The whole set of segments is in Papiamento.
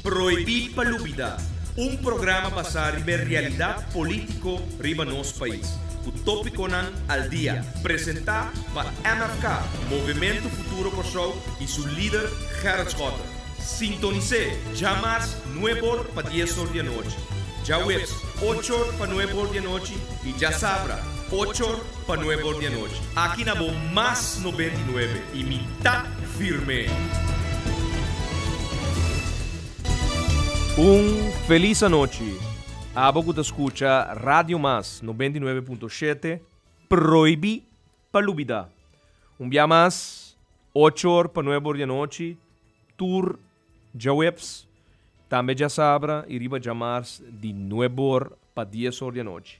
Prohibí pa Lubidá, un programa basá riba e realidat polítiko riba nos pais, ku tópikonan al dia, presentá pa MFK, Movementu Futuro Kòrsou, i su lider Gerrit Schotte. Sintonis'é djamars nueb'or pa dies'or di anochi, djaweps och'or pa nueb'or di anochi i djasabra och'or pa nueb'or di anochi. Aki na bo Mas 99 i mi ta firme! Un felis anochi abo ku ta skucha Radio Mas 99.7 Prohibi pa lubida. Un bia mas, ocho or pa nuebe or di anochi, tur djaweps, tambe djasabra i riba djamars di nuebe or pa dies or di anochi.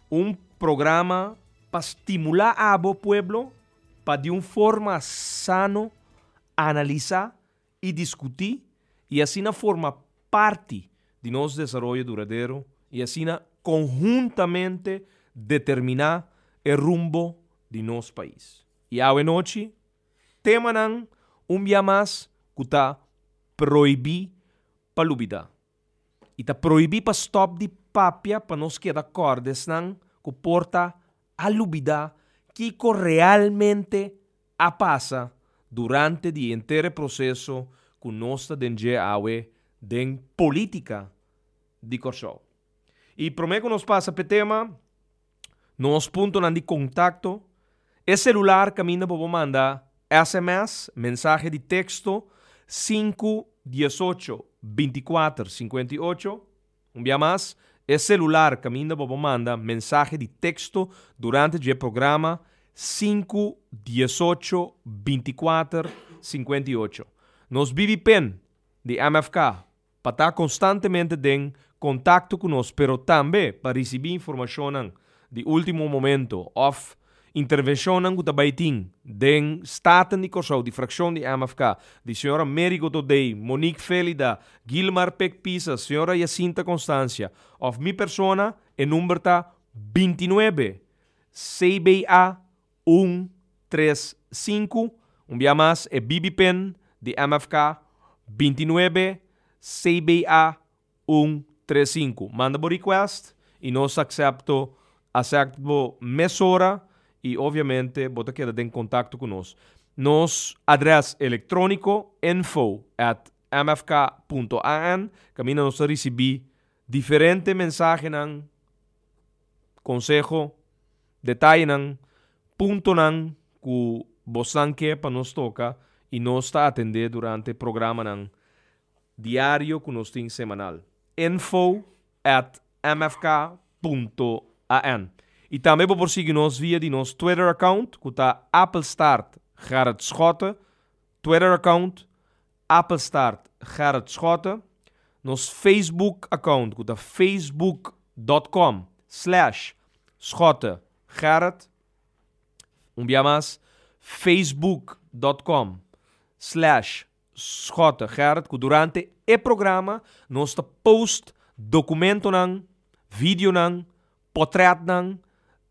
Un programa pa stimula abo pueblo pa di un forma sano analisá i diskutí i asina forma parti di nos desaroyo duradero i asina konhuntamente determiná e rumbo di nos pais. I awe nochi, temanan un bia mas ku ta prohibí pa lubidá. I ta prohibí pa stòp di papia pa nos keda kòrda esnan ku por ta a lubidá kiko realmente a pasa durante di henter e proseso ku nos ta den dje awe den polítika di Kòrsou. I promé ku nos pasa p'e tema, nos puntonan di kontakto, e selular kaminda bo por manda sms, mensahe di teksto, sinku diesocho bintikuater sinkuenta i ocho. Un bia mas, e selular kaminda bo por manda mensahe di teksto durante dje programa, 5 18 24 58. Nos BB Pen di MFK pa ta konstantemente den kontakto ku nos, pero tambe pa risibí informashonnan di último momento òf intervenshonnan ku ta bai tin den Staten di Kòrsou di frakshon di MFK, di señora Mary Goto-Day, Monique Felida, Gilmar Pek Pisas, señora Jacinta Constancia òf mi persona, e number ta 29 CBA 135. Un bia mas, e BB Pen di MFK, 29 CBA 135. Manda bo request i nos asepto mesora i obviamente bo ta keda den kontakto ku nos. Nos adrès elektróniko, info@mfk.an, kaminda nos ta risibí diferente mensahenan, konseho, detayenan, puntonan ku boso ke pa nos toka i nos ta atendé durante programanan diario ku nos tin semanal. info@mfk.an. I tambe bo por sigui nos via di nos Twitter account, ku ta @Gerrit Schotte. Twitter account, @Gerrit Schotte. Nos Facebook account, ku ta facebook.com/SchotteGerrit. Un bia mas, facebook.com/SchotteGerrit, ku durante e programa nos ta post dokumentonan, videonan, portretnan,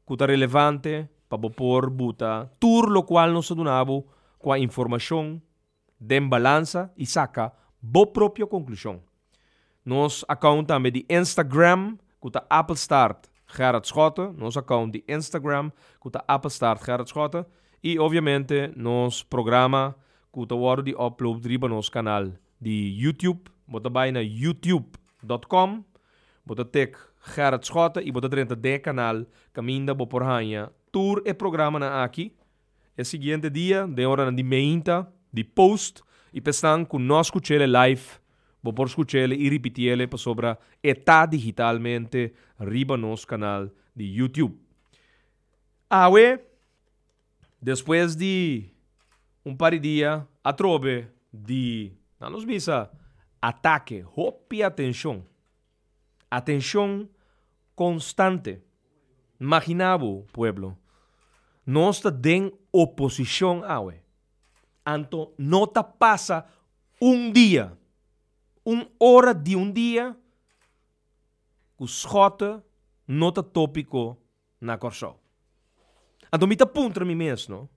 ku ta relevante pa bo por buta tur lokual nos ta duna bo ku informashon den balansa i saka bo propio konklushon. Nos account tambe di Instagram, ku ta @Gerrit Schotte, nos account di Instagram, ku ta @Gerrit Schotte, i obviamente nos programa ku ta wòrdu di upload riba nos kanal di YouTube. Bo ta bai na youtube.com, bo ta tik Gerrit Schotte i bo ta drenta den kanal kaminda bo por haña tur e programanan aki. E siguiente dia, den ora di meinta, di post i pa esnan ku no skuch'é live, bo por skuch'é i ripitié pasobra e ta digitalmente riba nos kanal di YouTube. Awe, despues di un par di dia, atrobe di, nos bisa, atake, hopi atenshon. Atenshon konstante. Imaginá bo, pueblo. Nos ta den oposishon awe. Anto no ta pasa un dia, un ora di un dia, ku Schotte no ta tópiko na Kòrsou. Anto mi ta puntra mi mes, no?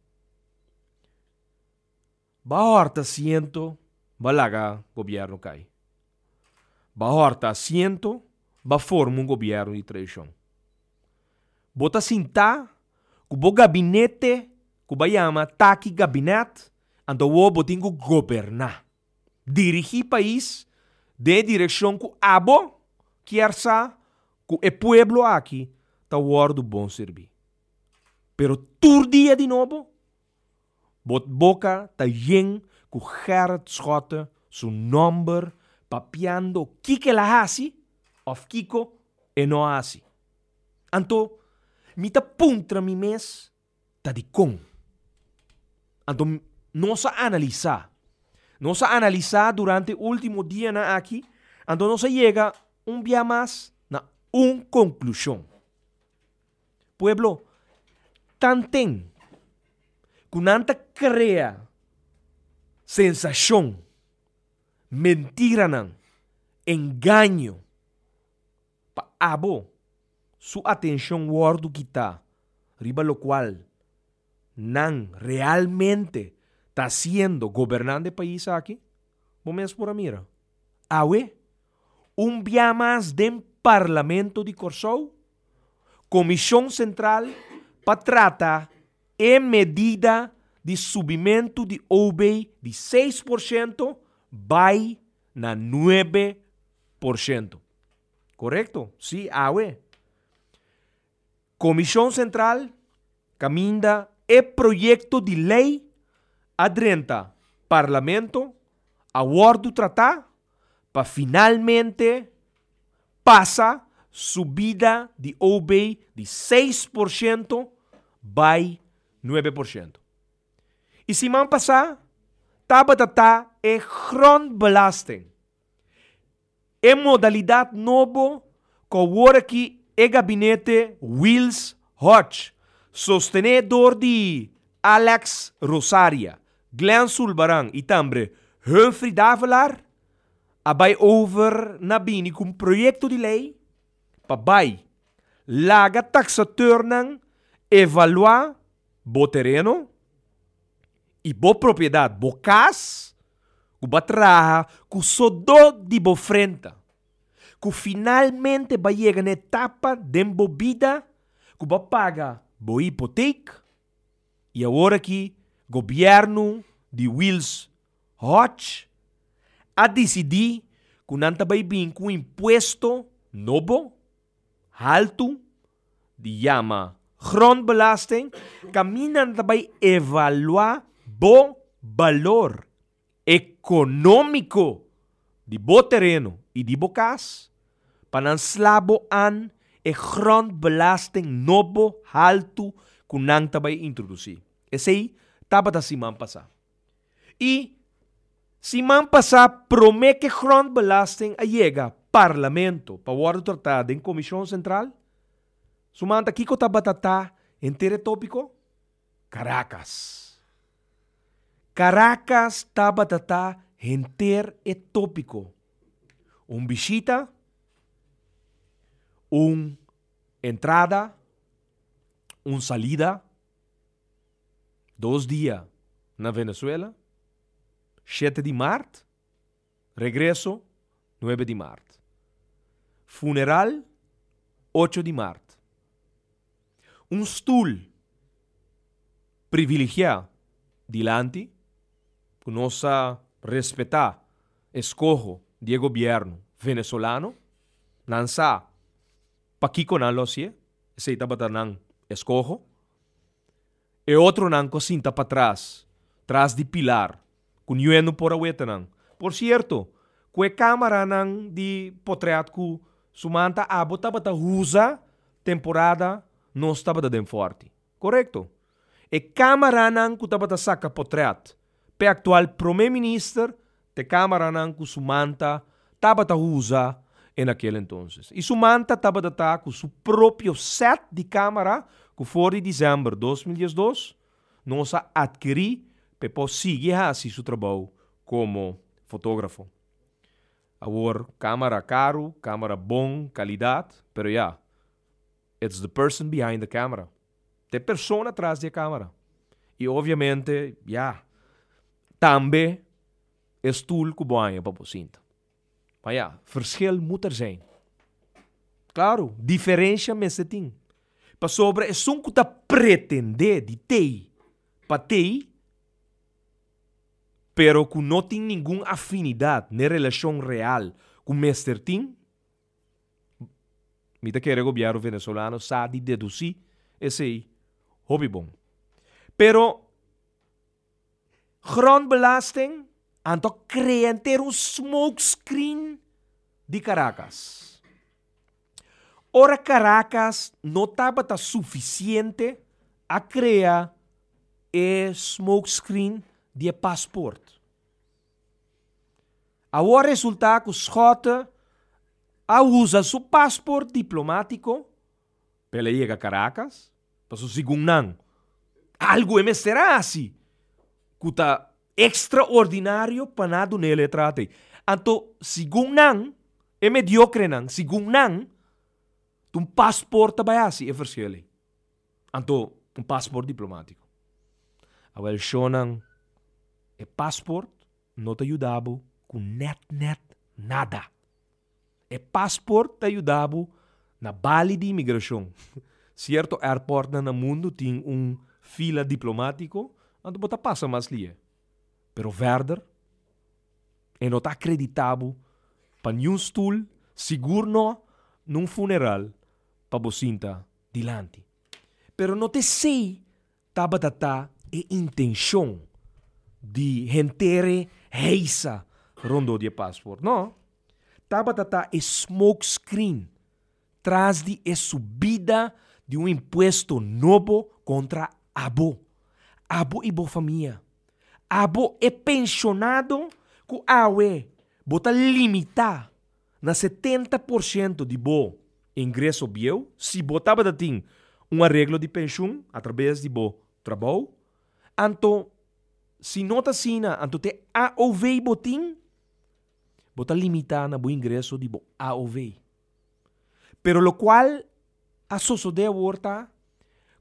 B'a hòrta asiento, b'a laga gobièrnu kai. B'a hòrta asiento, b'a forma un gobièrnu di traishon. Bo ta sintá ku bo gabinete ku b'a yama Taki Gabinèt, anto awor bo tin ku goberná, dirigí pais den e direkshon ku abo kier sa ku e pueblo aki ta wòrdu bon sirbí. Pero tur dia di nobo Bo boka ta yen ku Gerrit Schotte su nòmber papiando kiko el a hasi òf kiko e no a hasi. Anto mi ta puntra mi mes ta dikon. Anto nos a analisá. Nos a analisá durante último dianan aki, anto nos a yega un bia mas na un konklushon. Pueblo, tanten ku nan ta krea sensashon, mentiranan, engaño pa abo su atenshon wòrdu kitá riba lokual nan realmente ta hasiendo gobernando e pais aki, bo mes por a mira. Awe, un bia mas den Parlamento di Kòrsou, Komishon Sentral pa trata e medida di subimentu di OB di 6% bai na 9%. Korekto? Sí, awe. Komishon Sentral kaminda e proyekto di lei a drenta Parlamento a wòrdu tratá pa finalmente pasa subida di OB di 6% bai 9%. I siman pasá tabata ta e grondbelasting. E modalidat nobo ku awor aki e gabinete Wiels Hodge, sostené dor di Alex Rosaria, Glenn Sulbaran i tambe Humphrey Davelaar, a bai over na bini ku un proyekto di lei pa bai laga taksateurnan evaluá bo tereno i bo propiedat, bo kas, ku bo a traha ku sodó di bo frenta, ku finalmente bo a yega na etapa den bo bida ku bo a paga bo hipotek i awor aki gobièrnu di Wiels Hodge a disidí ku nan ta bai bin ku un impuesto nobo, haltu, di yama grondbelasting, kaminda nan ta bai evaluá bo balor ekonómiko di bo tereno i di bo kas, pa nan sla bo an e grondbelasting nobo haltu ku nan ta bai introdusí. Esei tabata siman pasá. I siman pasá promé ku e grondbelasting a yega Parlamento pa wòrdu tratá den Komishon Sentral, su manta kiko tabata ta henter e tópiko? Caracas. Caracas tabata ta henter e tópiko. Un bishita, un entrada, un salida. 2 dia na Venezuela, 7 di mart, regreso 9 di mart. Funeral 8 di mart. Un stul privilegiá dilanti, ku nos a respetá eskoho di e gobièrnu venezolano, nan sa pakiko nan lo hasié, esei tabata nan eskoho. E otronan ku a sinta patras, tras di pilar, ku niun no por a weta nan. Por sierto, ku e kámaranan di potrèt ku sumanta abo tabata usa temporada nos tabata den Fòrti. Korekto. E kámaranan ku tabata saka potrèt p'e aktual promé minister te kámaranan ku sumanta tabata usa en aquel entonces. I sumanta tabata ta ku su propio set di kámara ku for di desèmber 2012 nos a atkirí p'e por sigui hasi su trabou komo fotógrafo. Awor, kámara karu, kámara bon, kalidat, pero ya, it's the person behind the camera. Te persona tras di e kámara. I obviamente, ya, tambe e stul ku bo haña pa bo sinta. Maar ja, verschil moet er zijn. Claro, diferencia mester tin. Pasobra esun cu ta pretende di tey pa tey, pero cu no tin ningun afinidad n'e relacion real cu mester tin, mi ta kere gobierno Venezolano sa di deduci esey hopi bon. Pero Grondbelasting anto crea enter un smoke screen di Caracas. Ora Caracas no tabata suficiente a crea e smoke screen di e paspoort. Awor resulta cu Schotte a usa su paspoort diplomatico pa el a yega Caracas, pasobra segun nan algu e mester a hasi ku ta ekstraordinario pa nan a dun'é el e trato ei. Anto segun nan, e mediokrenan, segun nan, ta un pasport ta bai hasi e verschil ei. Anto un pasport diplomátiko. Awel shonnan, e pasport no ta yuda bo ku nèt nèt nada. E pasport ta yuda bo na bali di imigrashon. Sierto airportnan na mundu tin un fila diplomátiko, anto bo ta pasa mas lihe. Pero verder, e no ta akreditá bo pa niun stul, sigur no na un funeral pa bo sinta dilanti. Pero no ta esei Tabata ta e intenshon di henter e heisa rondó di e pasport? No. Tabata ta e smoke screen tras di e subida di un impuesto nobo kontra abo, abo i bo famia. Abo e penshonado ku awe bo ta limitá na 70% di bo ingreso bieu, si bo tabata tin un areglo di penshun atrabes di bo trabou, anto si no ta asina, anto te AOV bo tin, bo ta limitá na bo ingreso di bo AOV. Pero lokual a sosodé awor ta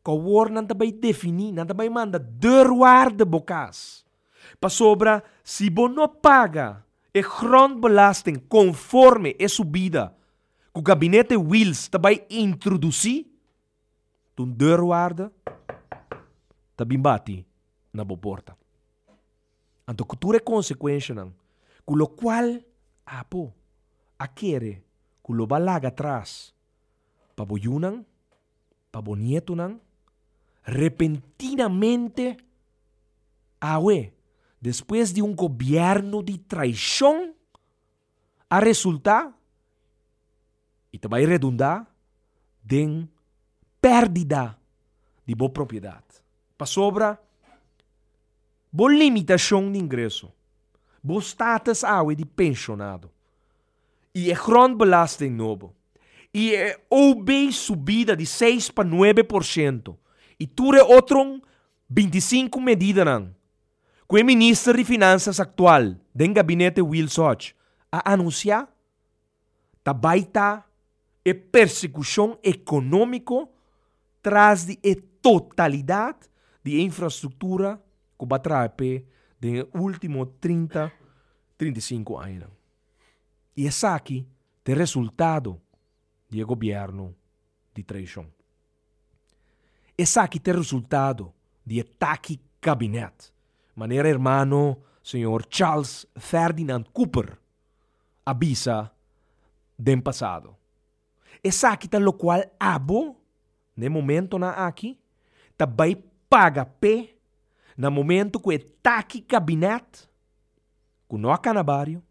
ku awor nan ta bai definí, nan ta bai manda deurwaarde bo kas. Pasobra si bo no paga e grondbelasting konforme e subida ku gabinete Wiels ta bai introdusí, ta un deurwaarde ta bin bati na bo porta. Anto ku tur e konsekuenshanan ku lokual abo a kere ku lo ba laga atras pa bo yunan, pa bo nietunan, repentinamente awe, despues di un gobièrnu di traishon, a resultá i ta bai redundá den pèrdida di bo propiedat. Pasobra bo limitashon di ingreso, bo status awe di penshonado i e grondbelasting nobo i e OB subida di seis pa 9% i tur e otro 25 medidanan ku e minister di Finansas aktual den gabinete Wiels Hodge a anunsiá, ta bai ta e persekushon ekonómiko tras di e totalidat di e infrastruktura ku bo a traha p'e den e último 30, 35 añanan. I esaki ta e resultado di e gobièrnu di traishon. Esaki ta e resultado di e taki kabinet, manera hermano señor Charles Ferdinand Cooper a bisa den pasado. Esaki ta lokual abo na e momentonan aki ta bai paga p'e na momento ku e taki kabinet ku no a kana bario,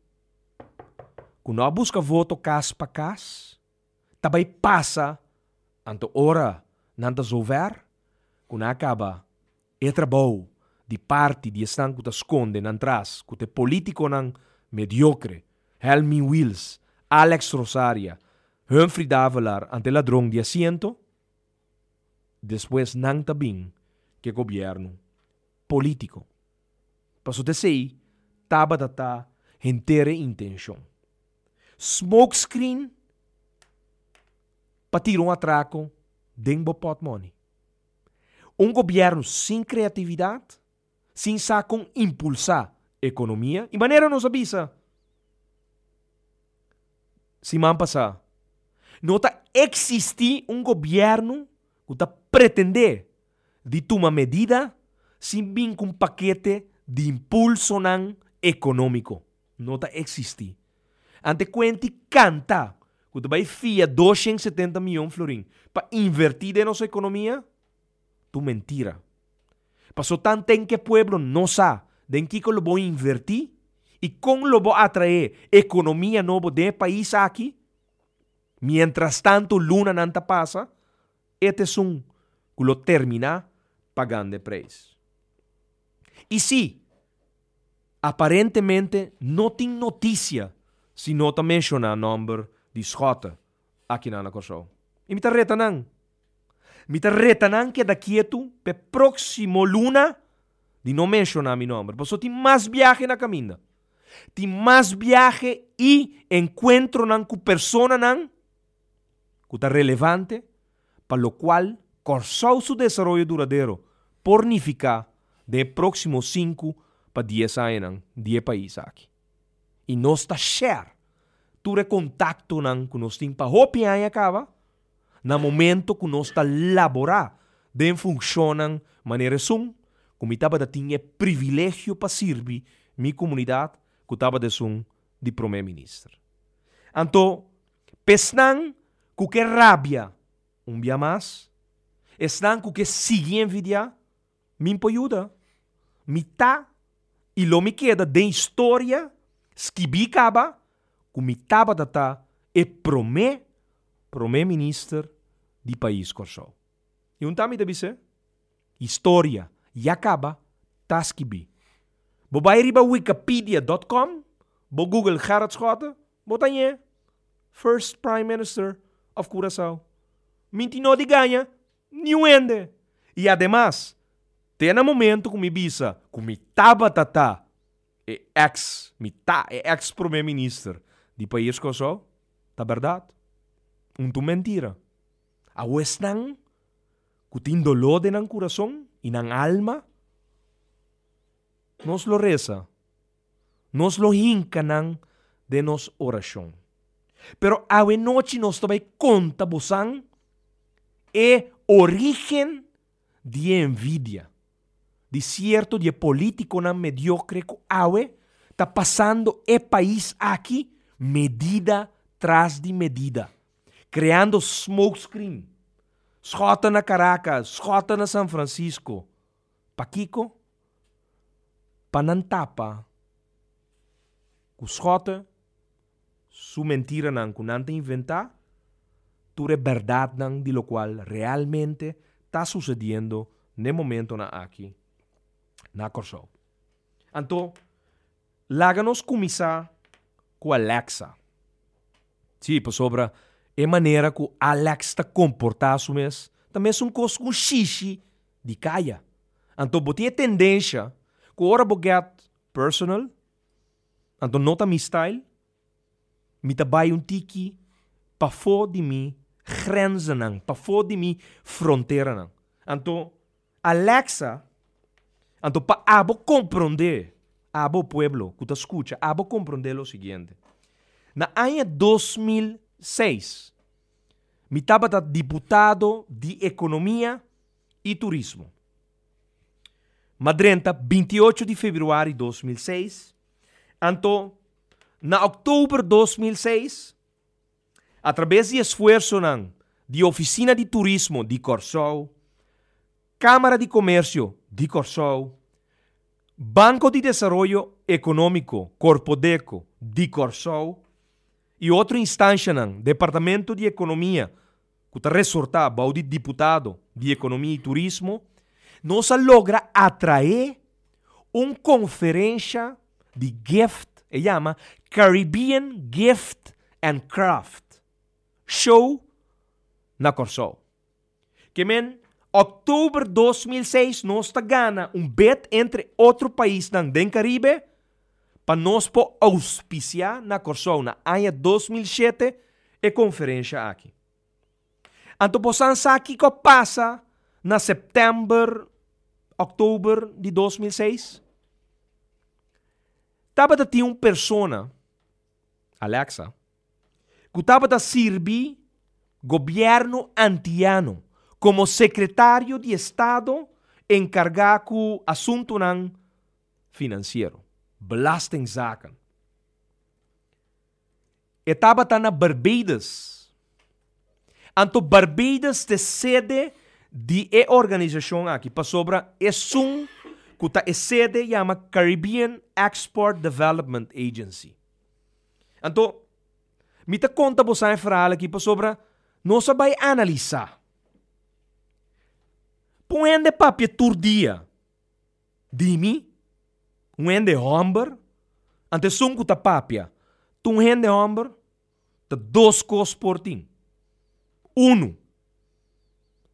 ku no a buska voto kas pa kas, ta bai pasa, anto ora nan ta zover ku nan a kaba e trabou di parti di esnan ku ta skonde nan tras ku ta e politikonan mediokre, Helmin Wiels, Alex Rosaria, Humphrey Davelaar ante ladron di asiento, despues nan ta bin ku e gobièrnu polítiko. Pasobra esei tabata ta henter e intenshon. Smoke screen pa tira un atrako den bo pòtmòni. Un gobièrnu sin kreatividat, sin sa kon impulsá ekonomia i manera nos a bisa. siman pasá, no ta eksistí un gobièrnu ku ta pretendé di tuma medida sin bin ku un pakete di impulsonan ekonómiko. No ta eksistí. Ante kuenti kanta ku ta bai fia 270 mion florin pa invertí den nos ekonomia, ta un mentira. Paso tanten ku e pueblo no sa den kiko lo bo invertí i kon lo bo atraé ekonomia nobo den e pais aki, mientras tantu lunanan ta pasa, e ta esun ku lo terminá pagando e preis. I sí, aparentemente no tin notisia si no ta menshoná nòmber di Schotte akinan na Kòrsou. I mi ta reta nan. Mi ta reta nan keda kietu p'e próksimo luna di no menshoná mi nòmber, pasobra tin mas biahe na kaminda. Tin mas biahe i enkuentronan ku personanan ku ta relevante pa lokual Kòrsou su desaroyo duradero por nifiká den e próksimo sinku pa dies añanan di e pais aki. I nos ta share tur e kontaktonan ku nos tin pa hopi aña kaba na momento ku nos ta laborá den funshonnan manera esun ku mi tabata tin e privilegio pa sirbi mi komunidat ku tabata esun di Promé Minister. Anto, p'esnan ku ke rabia un bia mas, esnan ku ke sigui envidiá, mi por yuda. Mi ta i lo mi keda den historia skibí kaba ku mi tabata ta e promé Promé Minister di pais Kòrsou. I un ta mi ta bis'é, Historia ya kaba ta skibí. Bo bai riba wikipedia dot com, bo google Gerrit Schotte, bo ta ñe First Prime Minister of Curaçao. Minti no di gaña niun hende. I ademas, te na momento ku mi bisa ku mi tabata ta e ex, mi ta e ex Prome Minister di pais Kòrsou, ta bèrdat. Un ta un mentira. Awo esnan ku tin doló den nan kurason i nan alma, nos lo resa, nos lo hinka nan den nos orashon. Pero awe nochi nos ta bai konta bosan e orígen di e envidia di sierto di e polítikonan mediokre ku awe ta pasando e pais aki medida tras di medida, kreando smokescreen, Schotten na Caracas, Schotten na San Francisco. Pakiko? Pa nan tapa ku Schotten su mentiranan ku nan ta inventá, tur e bèrdatnan di lokual realmente ta susediendo n'e momentonan aki na Kòrsou. Anto, laga nos kuminsá ku Alexa. Sí, pasobra e manera ku Alex ta komportá su mes ta mesun kos ku un shishi di kaya. Anto bo tin e tendensha ku ora bo get personal, anto no ta mi style, mi ta bai un tiki pafó di mi grenzennan, pafó di mi fronteranan. Anto Alexa, anto pa abo komprondé, abo pueblo ku ta skucha, abo komprondé lo siguiente. Na aña 2006 mi tabata diputado di Ekonomia i Turismo. M'a drenta 28 di februari 2006, anto na òktober 2006, Atrabes di esfuersonan di Ofisina di Turismo di Kòrsou, Kámara di Komersio di Kòrsou, Banko di Desaroyo Ekonómiko, Korpodeko, di Kòrsou i otro instanshanan, Departamento di Ekonomia ku ta resortá bou di Diputado di Ekonomia i Turismo, nos a logra atraé un konferensha di gift, e yama Caribbean Gift and Craft Show na Kòrsou. Ke men, òktober 2006 nos ta gana un bid entre otro paisnan den Karibe pa nos por ouspisiá na Kòrsou na aña 2007 e konferensha aki. Anto bosan sa kiko a pasa na sèptèmber, òktober di 2006? Tabata tin un persona, Alexa, ku tabata sirbi gobièrnu antiano komo sekretario di estado enkargá ku asuntunan finansiero, belastingzaken. E tabata na Barbados. Anto Barbados ta e sede di e organisashon aki pasobra esun ku ta e sede yama Caribbean Export Development Agency. Anto mi ta konta bosan e verhaal aki pasobra nos a bai analisá. Pon hende papia tur dia Di mi, un hende hòmber, anto esun ku ta papia ta un hende hòmber, ta dos kos por tin. Unu,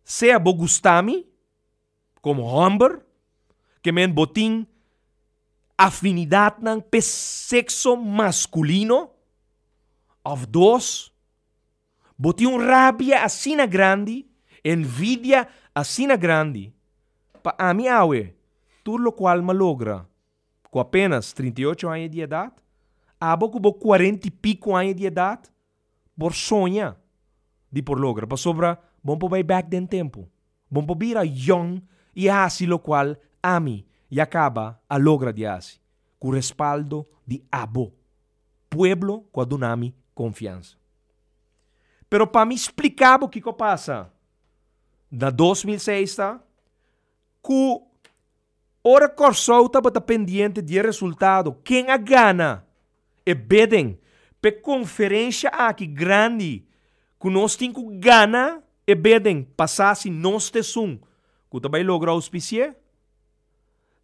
sea bo gusta mi komo hòmber, ke men bo tin afinidatnan p'e sekso maskulino, òf dos, Bo tin un rabia asina grandi, envidia asina grandi, pa ami awe, tur lokual m'a logra ku apenas 38 aña di edat, abo ku bo kuarenta i piku aña di edat por soña di por logra, pasobra bo no por bai bèk den tempu, bo no por bira yòn i hasi lokual ami ya kaba a logra di hasi, ku respaldo di abo. Pueblo ku a duna mi konfiansa. Pero pa mi splika bo kiko pasa na 2006 ta ku ora Kòrsou tabata pendiente di e resultado ken a gana e bidding p'e konferensha aki grandi ku nos tin ku gana e bidding pa sa si nos ta esun ku ta bai logra ouspisi'é.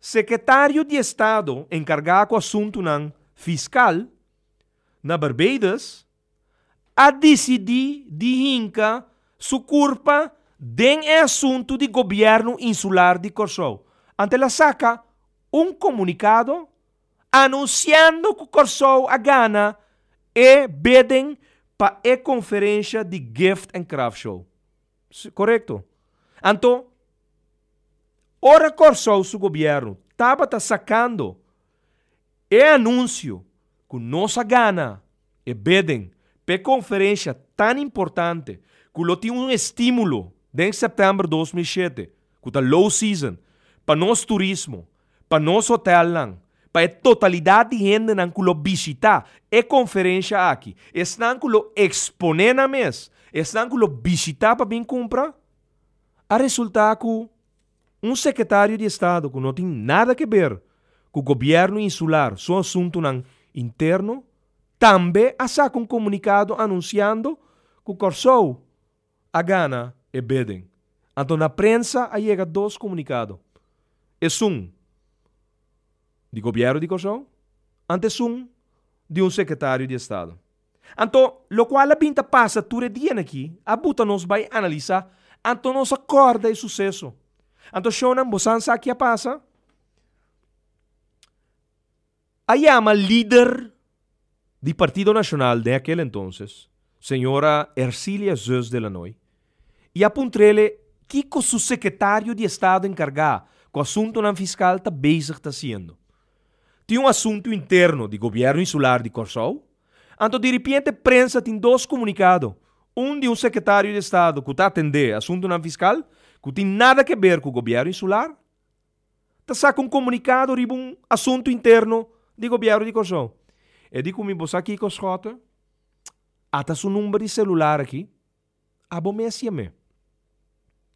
Sekretario di Estado enkargá ku asuntunan fiskal na Barbados a disidí di hinka su kurpa den e asuntu di gobièrnu insular di Kòrsou. Ante el a saka un komunikado anunsiando ku Kòrsou a gana e bidding pa e konferensha di Gift and Craft Show. Korekto. Anto. Ora Kòrsou su gobièrnu tabata sakando e anunsio ku nos a gana e bidding p'e konferensha tan importante ku lo tin un estímulo den sèptèmber 2007 ku ta low season pa nos turismo, pa nos hotèlnan, pa e totalidat di hendenan ku lo bishitá e konferensha aki, esnan ku lo eksponé nan mes, esnan ku lo bishitá pa bin kumpra. A resultá ku un sekretario di estado ku no tin nada ke ber ku gobièrnu insular su asuntunan interno tambe a saka un komunikado anunsiando ku Kòrsou a gana e bidding. Anto na prensa a yega dos komunikado, esun di gobièrnu di Kòrsou anto esun di un sekretario di estado. Anto, lokual a bin ta pasa tur e dianan aki, a buta nos bai analisá, anto nos a kòrda e suseso. Anto shownan, bo san sa ki a pasa? A yama lider di Partido Nashonal den akel entonces, señora Ersilia Zus de Lanoy, i a puntr'ele kiko su sekretario di estado enkargá ku asuntunan fiskal ta bezig ta hasiendo. Tin un asuntu interno di gobièrnu insular di Kòrsou, anto diripiente prensa tin dos komunikado, un di un sekretario di estado ku ta atendé asuntunan fiskal ku tin nada ke ber ku gobièrnu insular, ta saka un komunikado riba un asuntu interno di gobièrnu di Kòrsou. E di ku mi bo sa kiko Schotte? Ata su number di selular aki. Abo mes yam'é.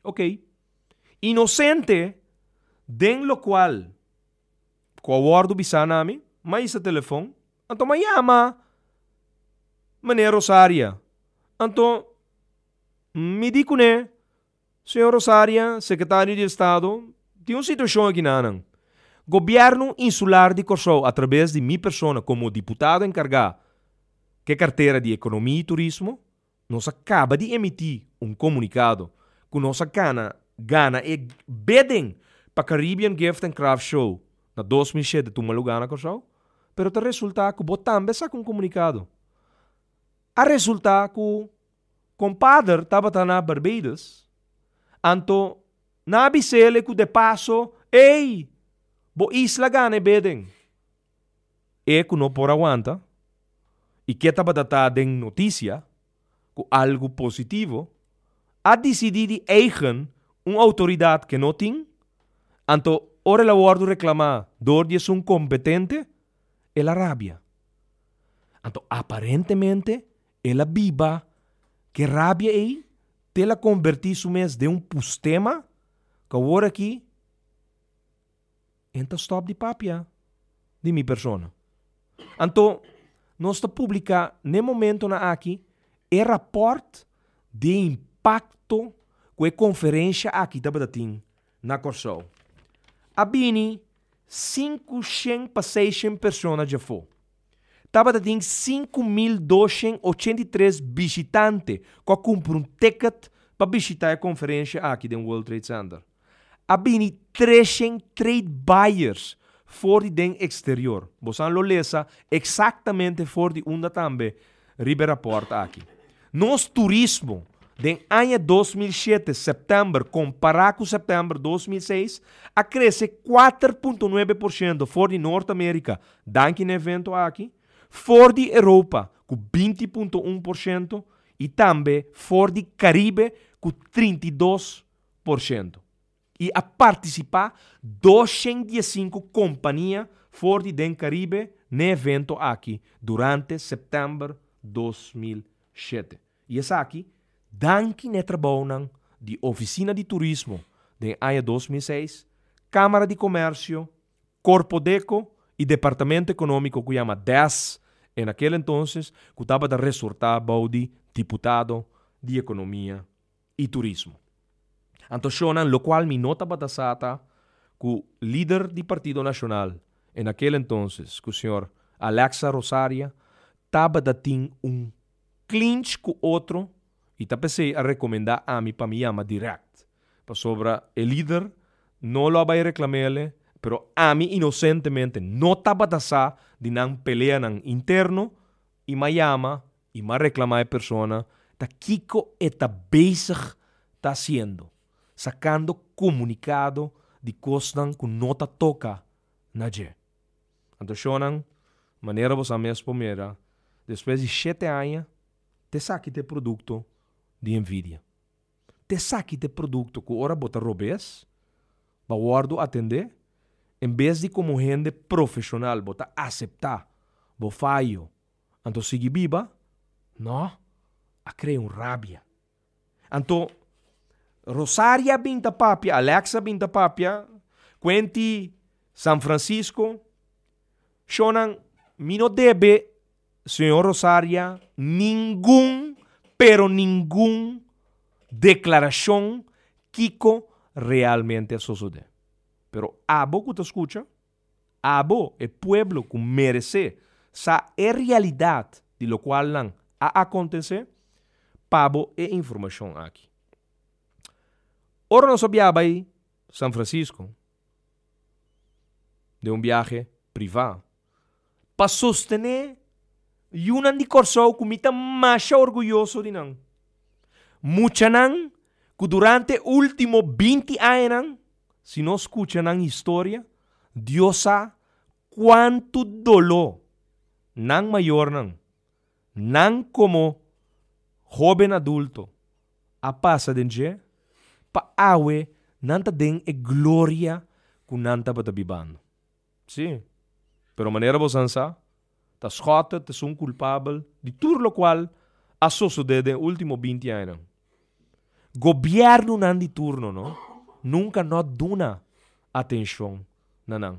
Ok. Inosente den lokual ku a wòrdu bisá na mi, m'a hisa telefon, anto m'a yama Meneer Rosaria. Anto mi di kuné, Señor Rosaria, Sekretario di Estado, tin un situashon aki nanan. Gobièrnu Insular di Kòrsou atrabes di mi persona komo diputado enkargá ku e kartera di Ekonomia i Turismo, Nos a kaba di emití un komunikado ku nos a gana gana e bidding pa Caribbean Gift and Craft Show na 2007 tuma lugá na Kòrsou, pero ta resultá ku bo tambe a saka un komunikado. A resultá ku kompader tabata na Barbados, anto nan a bis'el ku de paso, Ey, bo isla gana e bidding. E ku no por a wanta. i ke tabata ta den notisia ku algu positivo, a disidí di eigen un outoridat ke no tin, anto ora el a wòrdu reklamá dor di esun kompetente, el a rabia. Anto aparentemente el a biba ke rabia ei te el a kombertí su mes den un pustema ku awor aki En ta stop di papia di mi persona. Anto nos ta publica n'e momentonan aki e rapport di e impacto cu e conferencia aki tabata tin na Corsou. A bini 500 pa 600 persona djafó. Tabata tin 5283 bishitante cu a cumpra un ticket pa bishita e conferencia aki den World Trade Center. A bini 300 trade buyers for di den exterior. Bosan lo lesa exactamente for di unda tambe riba e rapport aki. Nos turismo den aña 2007 september compara cu september 2006 a crece 4.9% for di Noord America danki na evento aki, for di Europa cu 20.1% y tambe for di Caribe cu 32%. I a partisipá 215 kompania for di den Karibe n'e evento aki durante sèptèmber 2007. I esaki danki n'e trabounan di Ofisina di Turismo den aña 2006, Kámara di Komèrsio, Korpodeko i Departamento Ekonómiko ku yama des en aquel entonces ku tabata resortá bou di Diputado di Ekonomia i Turismo. Anto shownan lokual mi no tabata sa ta ku lider di Partido Nashonal en aquel entonces ku señor Alexa Rosaria tabata tin un clinch ku otro i ta p'esei a rekomendá ami pa mi yama dirèkt pasobra e lider no lo a bai reklam'ele pero ami inosentemente no tabata sa di nan peleanan interno i m'a yama i m'a reklamá e persona ta kiko e ta bezig ta hasiendo, sakando komunikado di kosnan ku no ta toka na dje. Anto shonnan, manera bo sa mes por mira, despues di shete aña, t'esaki ta e produkto di envidia. T'esaki ta e produkto ku ora bo ta robes, bo a wòrdu atendé, en bes di komo hende profeshonal bo ta aseptá bo fayo Anto sigui biba? No, a krea un rabia. Anto Rosaria a bin ta papia, Alexa a bin ta papia, Quenti, San Francisco, Shownan, mi no debe señor Rosaria ningun, pero ningun declaracion kico realmente a sosode. Pero abo cu ta scucha, Abo, e pueblo ku meresé sa e realidat di lokual nan a akontesé, pa bo e informashon aki. Ora nos a biaha bai San Francisco den un biahe privá pa sostené yunan di Kòrsou ku mi ta masha orguyoso di nan, muchanan ku durante último 20 añanan Si nos skucha nan historia, Dios sa kuantu doló nan mayornan, nan komo hóben adulto a pasa den dje pa awe nan ta den e gloria ku nan tabata bibando. Sí, pero manera bosan sa, ta Schotte ta esun kulpabel di tur lokual a sosodé den último 20 añanan. Gobièrnunan di turno no nunka no a duna atenshon na nan.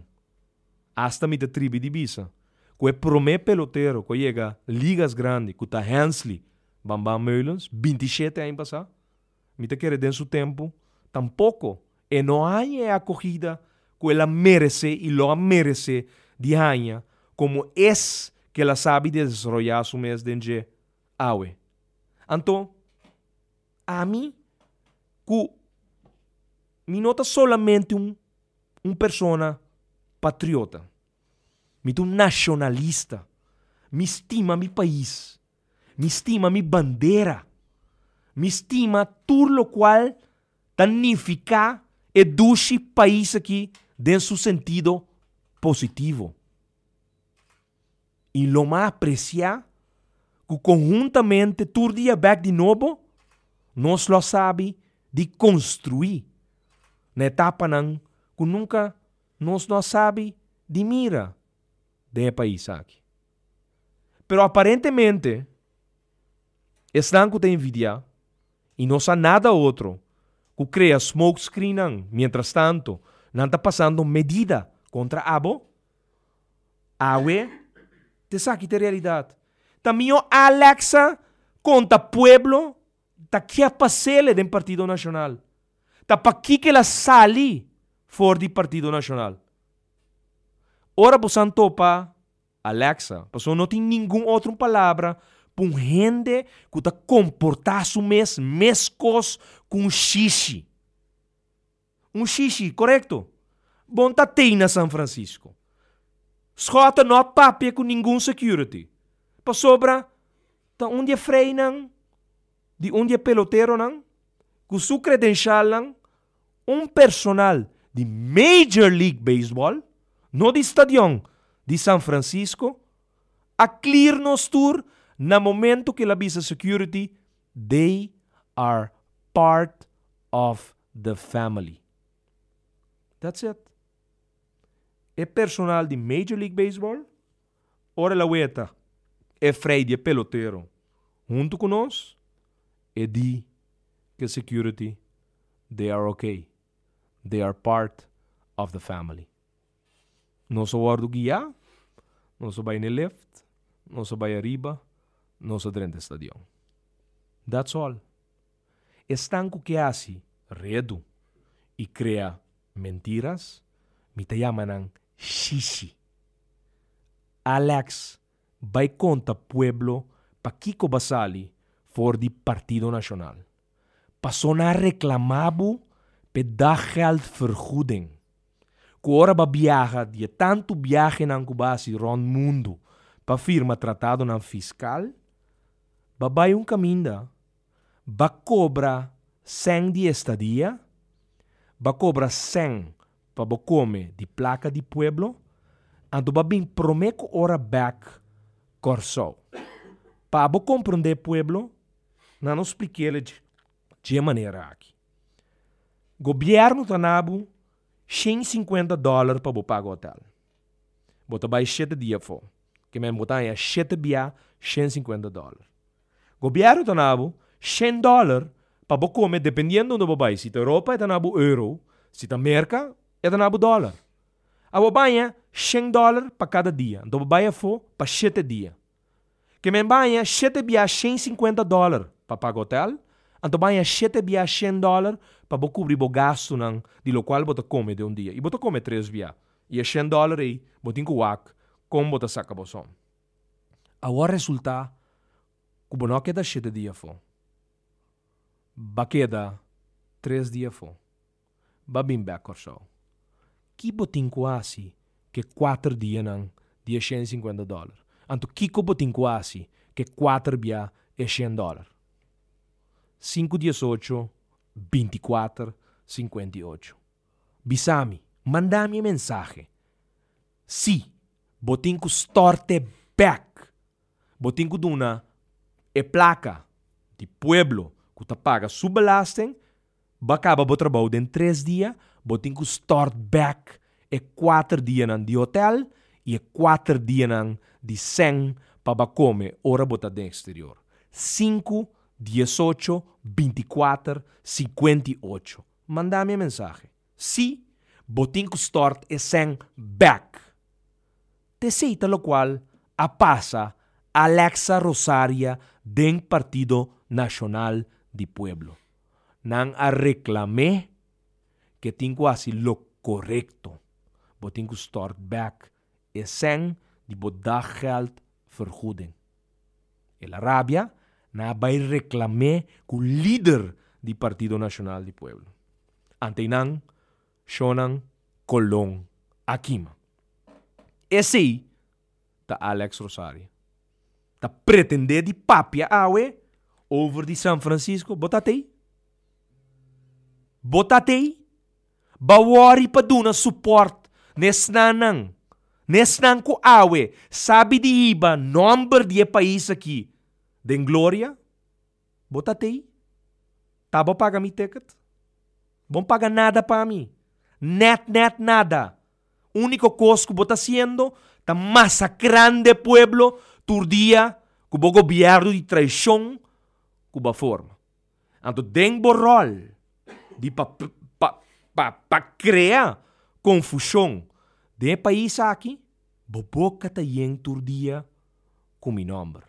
Asta mi ta tribi di bisa ku e promé pelotero ku a yega ligas grandi ku ta Hensley Bambam Meulens 27 aña pasá, mi ta kere den su tempu tampoko e no a haña e akogida ku el a meresé i lo a meresé di haña komo es ku el a sabi desaroyá su mes den dje awe. Anto, ami ku mi no ta solamente un un persona patriota, mi ta un nashonalista, mi stima mi pais, mi stima mi bandera, mi stima tur lokual ta nifiká e dushi pais aki den su sentido positivo. I lo m'a apresiá. ku konhuntamente tur dia bèk di nobo nos lo sabi di konstruí na etapanan ku nunka nos no a sabi di mira den e pais aki. Pero aparentemente esnan ku ta envidiá i no sa nada otro ku krea smoke screennan mientrastanto nan ta pasando medida kontra abo, awe ta esaki ta e realidat. Ta mihó Alexa konta pueblo ta kia pasele den Partido Nashonal. Ta pakiko el a sali for di Partido Nashonal. Ora bo san topa Alexa, pasobra no tin ningun otro palabra pa un hende ku ta komportá su mes meskos ku un shishi. Un shishi, korekto. Bon ta tei na San Francisco. Schotte no a papia ku ningun security, pasobra ta un di e freinan di un di e peloteronan ku su kredenshalnan un personal di Major League Baseball, no di stadion di San Francisco, a clear nos tur na momento cu el a bisa security, They are part of the family. That's it. E personal di Major League Baseball, ora el a weta e frei di e pelotero hunto cu nos, e di cu security, They are okay. They are part of the family. Nos a wòrdu guiá, nos a bai n'e lift, nos a bai ariba, nos a drenta e stadion. That's all. Esnan ku ke hasi redu i krea mentiras, mi ta yama nan shishi. Alex bai konta pueblo pakiko bo a sali for di Partido Nashonal. Paso nan a reclama bo p'e daggeldvergoeding. Cu ora bo a biaha di e tanto biahenan cu bo a haci rond mundo pa firma tratadonan fiscal, bo a bay un caminda, bo a cobra cen di estadia, bo a cobra cen pa bo come di placa di pueblo, anto bo a bin prome cu ora bek Corsou. Pa bo comprende pueblo, Nan no splik'el dje manera aki. Gobièrnu ta na bo 150 dòler pa bo paga hotèl. Bo ta bai shete dia afó. Ke men bo ta haña shete bia 150 dòler. Gobièrnu ta na bo 100 dòler pa bo kome dependiendo unda bo bai. Si ta Europa e ta na bo euro, si ta Merka e ta na bo dòler. Abo baña 100 dòler pa kada dia. Anto bo bai afó pa shete dia. Ke men baña shete bia 150 dòler pa paga hotèl, anto baña shete bia 100 dòler pa bo kubri bo gastunan di lokual bo ta kome den un dia. I bo ta kome tres bia. I e 100 dòler ei bo tin ku wak kon bo ta saka bo som. Awor resultá ku bo no a keda shete dia afó. Ba keda tres dia afó. Ba bin bèk Kòrsou. Ki bo tin ku hasi ku e kuater dianan di e 150 dòler? Anto kiko bo tin ku hasi ku e kuater bia e 100 dòler? Sinku 18 24 58. Bisa mi, manda mi e mensahe. Sí, bo tin ku stòrt'e bèk. Bo tin ku duna e plaka di pueblo ku ta paga su belasting. Bo a kaba bo trabou den tres dia, bo tin ku stòrt bèk e kuater dianan di hotèl i e kuater dianan di sèn pa bo a kome ora bo ta den eksterior. Sinku, 18, 24, 58. Manda mi e mensahe. Sí, bo tin ku stòrt e sèn bèk. T'esei ta lokual a pasa Alexa Rosaria den Partido Nashonal di Pueblo. Nan a reklam'é ke tin ku hasi lo korekto. Bo tin ku stòrt bèk e sèn di bo daggeldvergoeding. El a rabia, nan a bai reklam'é ku lider di Partido Nashonal di Pueblo. Anteinan, shonnan Colon a kima. Esei ta Alex Rosario. Ta pretendé di papia awe over di San Francisco. Bo ta tei? Bo ta tei? Ba wòri pa duna support na esnannan, na esnan ku awe sabi di hiba nòmber di e pais aki. Den gloria? Bo ta tei? Ta bo paga mi ticket? Bo no paga nada pa mi. Net net nada. Úniko kos ku bo ta hasiendo ta masakrando e pueblo tur dia ku bo gobièrnu di traishon ku bo a forma. Anto den bo ròl di pa pa pa pa krea konfushon den e pais aki, bo boka ta yen tur dia ku mi nòmber.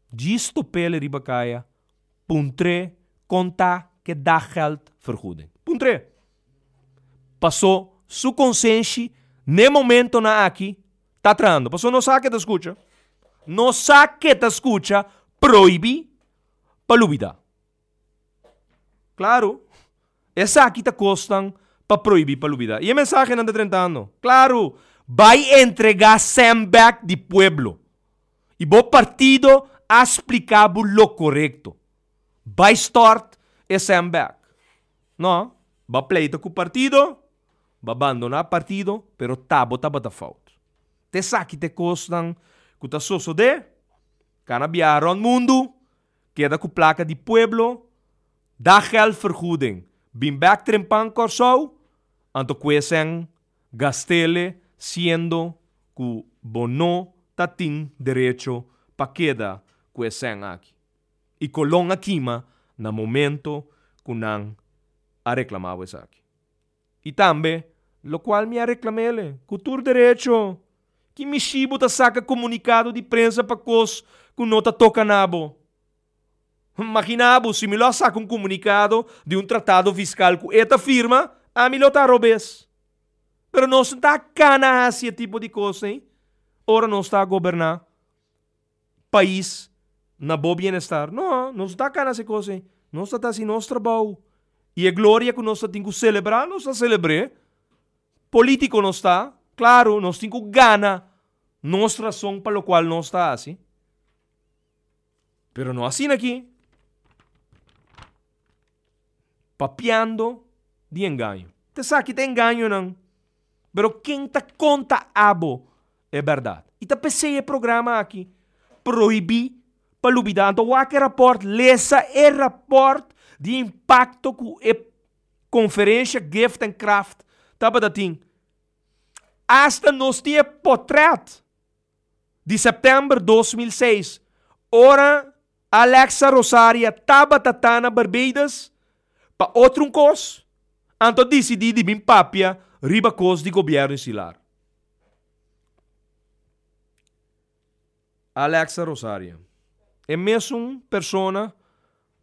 Djis top'el riba kaya, puntr'é kon ta k'e daggeldvergoeding. Puntr'é. Pasó su konsenshi n'e momentonan aki ta trahando. Pasó no sa ke ta skucha. No sa ke ta skucha prohibí pa lubidá. Klaru, esaki ta kosnan pa prohibí pa lubidá. I e mensahenan ta drentando. Klaru, bai entregá sèn bèk di pueblo. I bo partido a spliká bo lo korekto. Bai stòrt e sèn bèk. No, bo a pleita ku partido, bo a bandoná partido, pero ta bo tabata fout. Ta esaki ta e kosnan ku ta sosodé. Kana biaha rònt mundu, Keda ku plaka di pueblo, daggeldvergoeding, bin bek trempan Kòrsou, anto kuesen gastele siendo ku bo no ta tin derecho pa keda ku e sèn aki. I Colon a kima na momento ku nan a reklamá bo esaki. I tambe, lokual mi a reklam'ele, ku tur derecho, ki mishi bo ta saka komunikado di prensa pa kos ku no ta toka na bo? Magina bo, si mi lo a saka un komunikado di un tratado fiskal ku e ta firma, ami lo ta robes. Pero nos no ta kana hasi e tipo di kos ei ora nos ta goberná pais na bo bienestar. No, nos no ta kana hasi e kos ei. Nos ta hasi nos trabou. I e gloria ku nos ta tin ku selebrá, nos ta selebr'é. Polítiko nos ta, klaru, nos tin ku gana nos rason pa lokual nos ta hasi. Pero no asina aki. Papiando di engaño. Ta esaki ta engañonan. Pero ken ta konta abo e bèrdat? I ta p'esei e programa aki prohibí pa lubidá. Anto wak e rapòrt, lesa e rapòrt di impakto ku e konferensha Gift and Craft tabata tin. Asta nos tin e potrèt di sèptèmber 2006, ora Alexa Rosaria tabata ta na Barbados pa otro un kos, anto a disidí di bin papia riba kos di gobièrnu insular. Alexa Rosaria, e mesun persona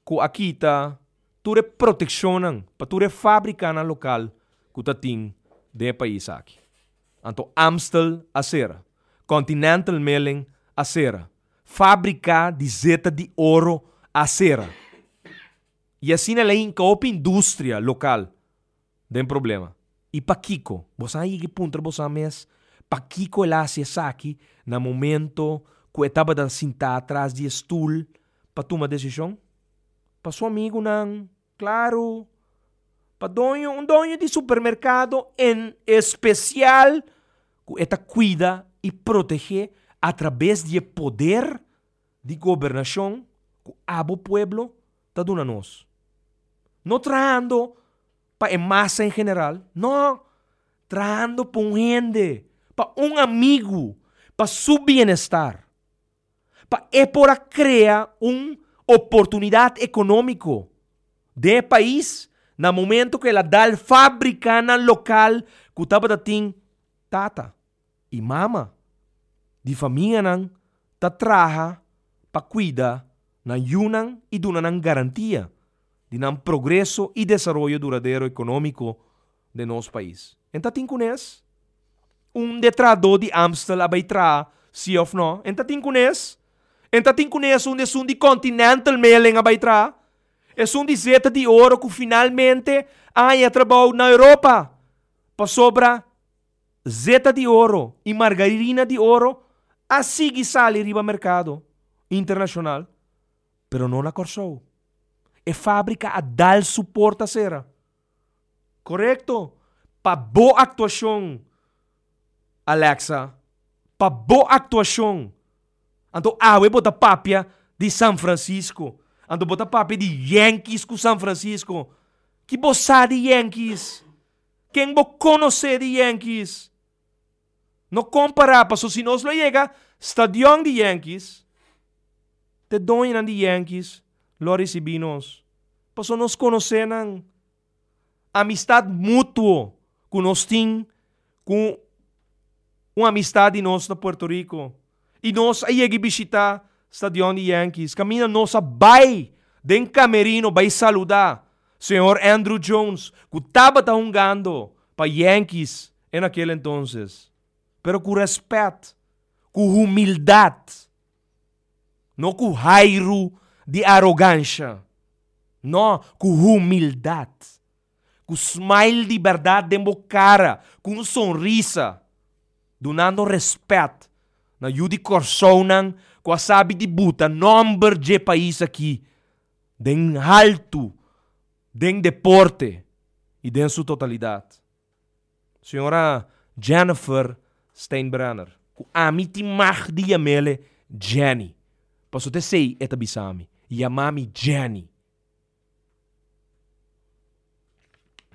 ku a kita tur e protekshonnan pa tur e fábrikanan lokal ku ta tin den e pais aki. Anto Amstel a sera, Continental Milling a sera, Fábrika di zeta di oro a sera. I asina el a hinka hopi industria lokal den problema. I pakiko? Boso a yega i puntra boso mes pakiko el a hasi esaki na momento ku e tabata sintá tras di e stul pa tuma desishon? Pa su amigunan, klaru. Pa doño, un doño di supermerkado en espesial ku e ta kuida i protegé atrabes di e poder di gobernashon ku abo pueblo ta duna nos. No trahando pa e masa en general, no, trahando pa un hende, pa un amigu, pa su bienestar. Pa e por a krea un oportunidat ekonómiko den e pais na momento ku el a dal fábrikanan lokal ku tabata tin tata i mama di famianan ta traha pa kuida nan yunan i duna nan garantia di nan progreso i desaroyo duradero ekonómiko den nos pais. En ta tin kunes? Un de trahadó di Amstel a bai traha, si òf no? En ta tin kunes? En ta tin kunes un esun di Continental Mailing a bai traha? Esun di Zeta di Oro ku finalmente a haña trabou na Europa pasobra zeta di oro i margarina di oro a sigui sali riba merkado internashonal, pero no na Kòrsou. E fábrika a dal su porta sera. Korekto. Pa bo aktuashon, Alexa. Pa bo aktuashon. Anto awe bo ta papia di San Francisco. Anto bo ta papia di Yankees ku San Francisco. Ki bo sa di Yankees? Ken bo konosé di Yankees? No kompará, paso si nos lo yega stadion di Yankees, te doñonan di Yankees lo a risibí nos. Paso nos konosé nan. Amistad mutuo ku nos tin ku un amistad di nos na Puerto Rico. I nos a yega i bishitá stadion di Yankees. Kaminda nos a bai den kamerino bai saludá señor Andruw Jones ku tabata hungando pa Yankees en aquel entonces. Pero ku rèspèt, ku humildat. No ku hairu di arogansha. No, ku humildat. Ku smile di bèrdat den bo kara, ku un sonrisa, dunando rèspèt na yu di Kòrsounan ku a sabi di buta nòmber dje pais aki den haltu den deporte i den su totalidat. Señora Jennifer Steinbrenner, ku ami tin mag di yam'ele Jenny, pasobra ta esei e ta bisa mi, yama mi Jenny.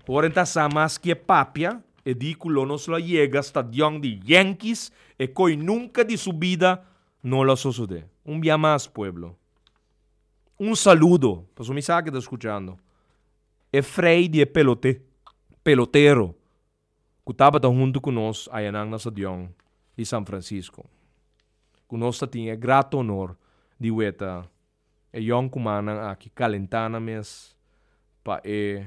Ora e ta sa mas ki e papia, e di ku lo nos lo a yega stadion di Yankees, e koi nunka di su bida no lo a sosodé. Un bia mas, pueblo. Un saludo, pasobra mi sa ke ta skuchando. E frei di e pelote, pelotero ku tabata huntu ku nos ayanan na stadion di San Francisco, ku nos ta tin e grato honor di weta e yònkumannan aki kalentá nan mes pa e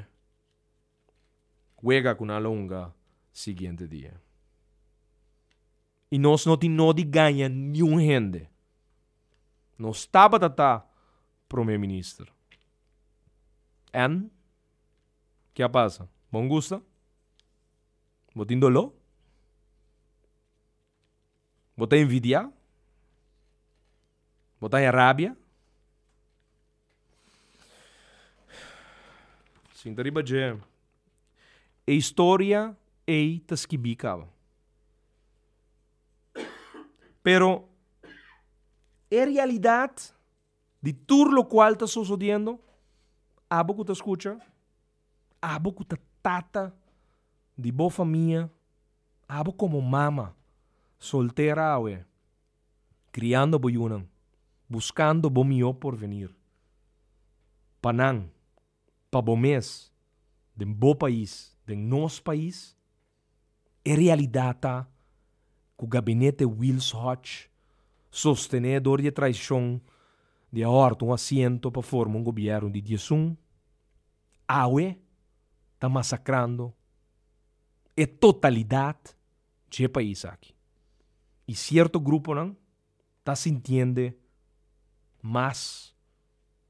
wega ku nan lo hunga siguiente dia. I nos no tin no di gaña niun hende. Nos tabata ta Prome Minister. En? Ke a pasa? Bo no gusta? Bo tin doló? Bo ta envidiá? Bo ta haña rabia? Sinta riba dje. E historia ei ta skibí kaba. Pero e realidat di tur lokual ta sosodiendo, abo ku ta skucha, abo ku ta tata di bo famia, abo komo mama soltera awe, kriando bo yunan, buskando bo mihó porvenir pa nan, pa bo mes, den bo pais, den nos pais. E realidat ta ku gabinete Wiels Hodge, sostené dor di e traishon di a hòrta un asiento pa forma un gobièrnu di diesun, awe ta masakrando e totalidat dje pais aki. I sierto gruponan ta sintiende mas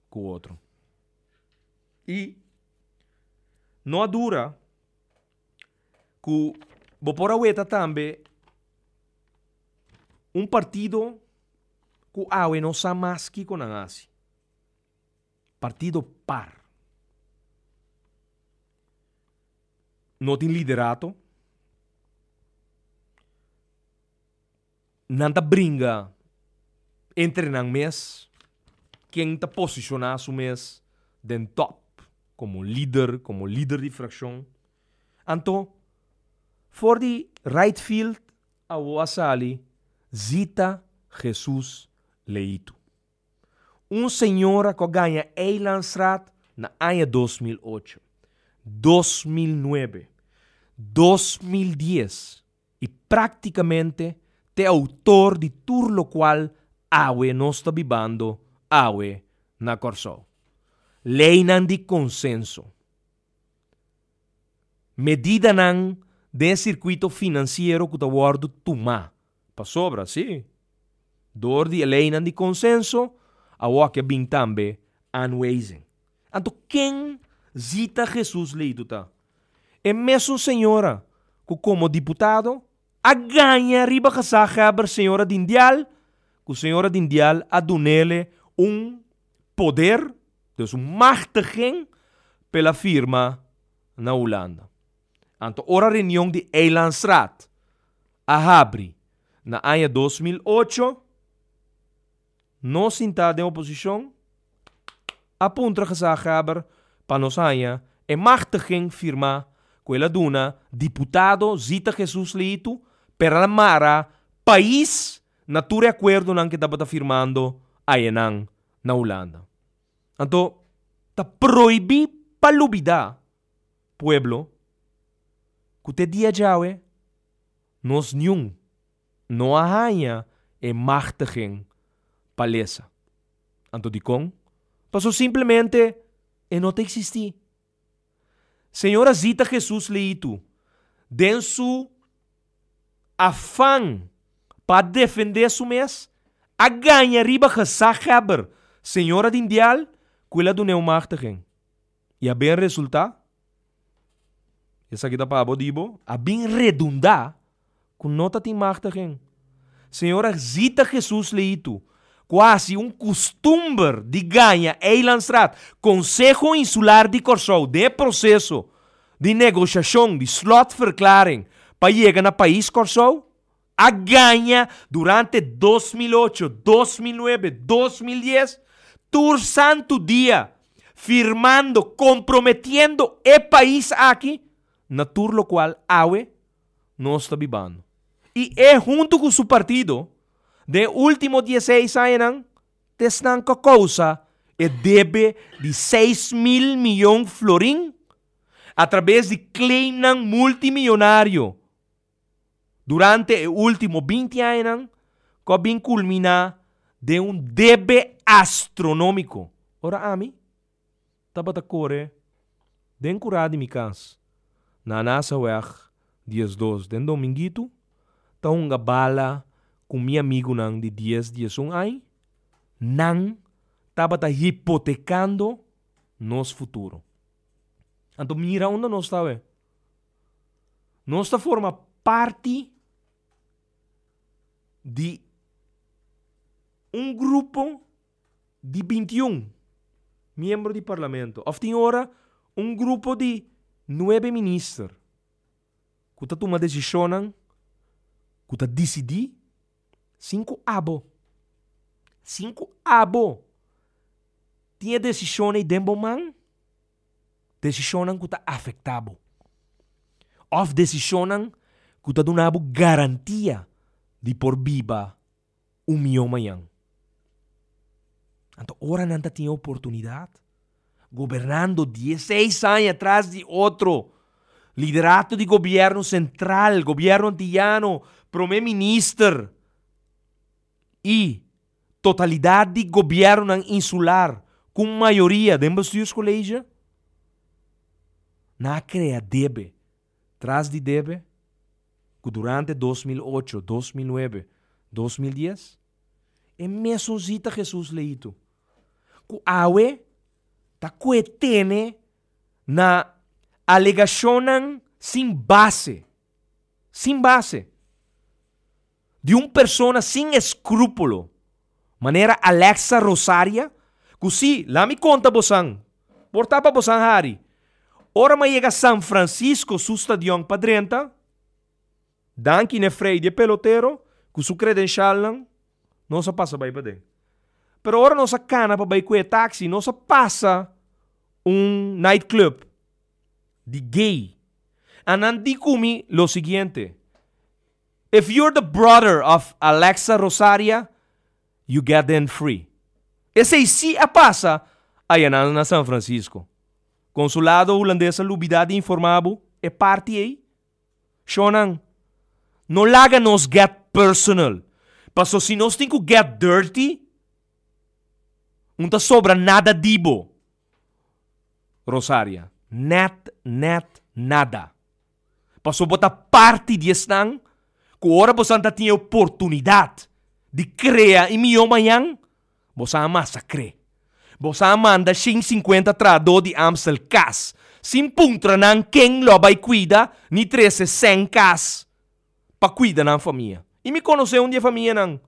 ku otro. I no a dura Ku bo por a weta tambe un partido ku awe no sa mas kiko nan hasi. Partido par. No tin liderato. Nan ta bringa entre nan mes ken ta posishoná su mes den tòp komo lider, komo lider di frakshon. Anto, for di right field awo a sali Zita Jesus Leito. Un señora ku a gaña Eilandsraad na aña 2008, 2009, 2010 i práktikamente t'e outor di tur lokual awe nos ta bibando awe na Kòrsou. Leinan di konsenso. Medidanan den e sirkuito finansiero ku ta wòrdu tumá. Pasobra, sí, dor di e leinan di konsenso awor ke bin tambe aanwijzing. Anto ken Zita Jesus Leito ta? E mesun señora ku komo diputado a gaña riba gezaghebber señora Dindial ku señora Dindial a dunele un poder, dus un machtiging, p'el a firma na Hulanda. Anto ora reunion di Eilandsraad a habri. Na aña 2008, nos sintá den oposishon a puntra gezaghebber pa nos haña e machtiging firmá ku el a duna diputado Zita Jesus Leito pero el a mara pais na tur e akuerdonan ku e tabata firmando ayanan na Hulanda. Anto ta prohibí pa lubidá pueblo ku te dia djawe nos niun no a haña e machtiging pa lesa. Anto dikon? Paso simplemente e no ta eksistí. Señora Zita Jesus Leito den su afan pa defendé su mes a gaña riba gezaghebber señora Dindial ku el a dun'é un machtiging. I a bin resultá, esaki ta pa bo di bo, a bin redundá ku no ta tin machtiging. Señora Zita Jesus Leito, ku a hasi un kustumber di gaña Eilandsraad, Konseho Insular di Kòrsou, den e proseso di negoshashon di slotverklaring pa yega na pais Kòrsou, a gaña durante 2008, 2009, 2010, tur santu dia, firmando, komprometiendo e pais aki na tur lokual awe nos ta bibando. I e huntu ku su partido den e último dieseis añanan ta esnan ku a kousa e debe di 6000 miyon florin atrabes di claimnan multimillonario durante e último 20 añanan ku a bin kulminá den un debe astronómiko. Ora ami tabata kore den kurá di mi kas na Anasaweg 12 den Dominguitu ta hunga bala ku mi amigunan di 10, 11 añ, nan tabata hipotekando nos futuro. Anto mira unda nos ta awe. Nos ta forma parti di un grupo di 21 miembro di parlamento òf tin ora un grupo di nuebe minister ku ta tuma desishonnan ku ta disidí sin ku abo, sin ku abo tin e desishon ei den bo man, desishonnan ku ta afektá bo òf desishonnan ku ta duna bo garantia di por biba un mion mañan. Anto ora nan ta tin e oportunidat, gobernando 16 aña tras di otro, liderato di gobierno sentral, gobierno antiyano, prome minister i totalidat di gobiernonan insular ku mayoria den bestuurscollege, nan a krea debe tras di debe ku durante 2008, 2009, 2010 e mesun zita Jesus Leito ku awe ta kue tene na alegashonnan sin base, sin base, di un persona sin eskrúpulo manera Alexa Rosaria ku si, la mi konta bosan, por ta pa bosan hari, ora mi a yega San Francisco su stadion pa drenta, danki n'e frei di e pelotero ku su kredenshalnan, nos a pasa bai paden. Pero ora nos a kana pa bai ku e taxi, nos a pasa un nightclub di gay. A nan di ku mi lo siguiente, If you're the brother of Alexa Rosaria, you get in free. Esei sí a pasa ayanan na San Francisco. Konsulado hulandes a lubidá di informá bo e parti ei. Shonnan, no laga nos get personal, paso si nos tin ku get dirty, un ta sobra nada di bo. Rosaria, Net, net, nada. Paso bo ta parti di esnan ku ora bosan ta tin e oportunidat di krea e mihó mañan, bosan a masakr'é. Bosan a manda 150 trahadó di Amstel kas sin puntra nan ken lo a bai kuida ni trese sèn kas pa kuida nan famia. I mi konosé un di e famianan.